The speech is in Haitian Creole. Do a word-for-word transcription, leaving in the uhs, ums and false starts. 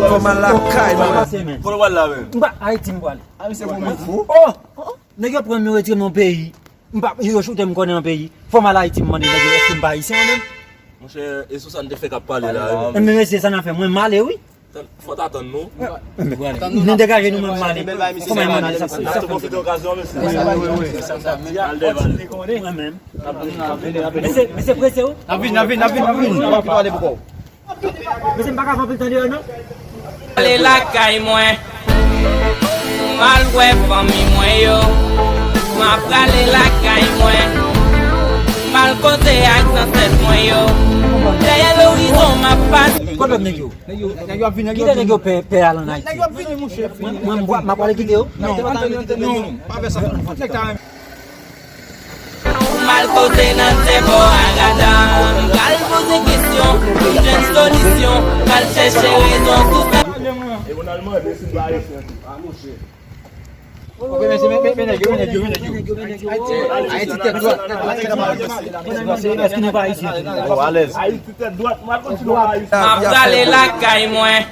Fò m al lakay mwen. Kote w al la menm? M pa Ayiti m pral. A, misye fou menm. Oh! Nèg yo pran m, yo retire m nan peyi. M pa, yo choute m konnen nan peyi. Fò m al Ayiti, m mande nèg yo, èske m pa ayisyen menm? Monchè, e sou sa n te fèk ap pale la. Enben mesye, sa n ap fè, mwen m ale wi. Fò t atann nou. Nou degaje nou menm, m ale. Kòman e mande sa? Sa pwofite okazyon, mesye. Al dèyè, al dèyè. Mwen menm. Mesye, mesye prese ou? N ap vin, n ap vin, n ap vin, n ap vin. Mesye, m pa ka fè anpil tan deyò non. Ale lakay mwen. M al wè fanmi mwen yo. M ap prale lakay mwen. M al koze ak zansèt mwen yo. Dèyè lorizon m ap pase. Kot lòt nèg yo? Nèg yo, nèg yo ap vini, nèg yo ap vini. Kite nèg yo pè, pè al ann Ayiti. Nèg yo ap vini, monchè. Mwen, mwen, m ap prale kite yo. Non, antre, antre, non, non, pa fè sa. Fout nèg ta renmen. M al koze nan tèbò a gada. M al poze kesyon, m jwenn solisyon. M al chèche rezon sou sa. E mwen al mande si m pa ayisyen tou. A, monchè. Ok, men se, men, men, men nèg yo, men nèg yo, men nèg yo. Ayiti tèt dwat, tèt dwat, tèt dwat. Èske nou pa ayisyen? Oh, alèz. Ayiti tèt dwat, m al kontinye ayisyen. M ap prale lakay mwen.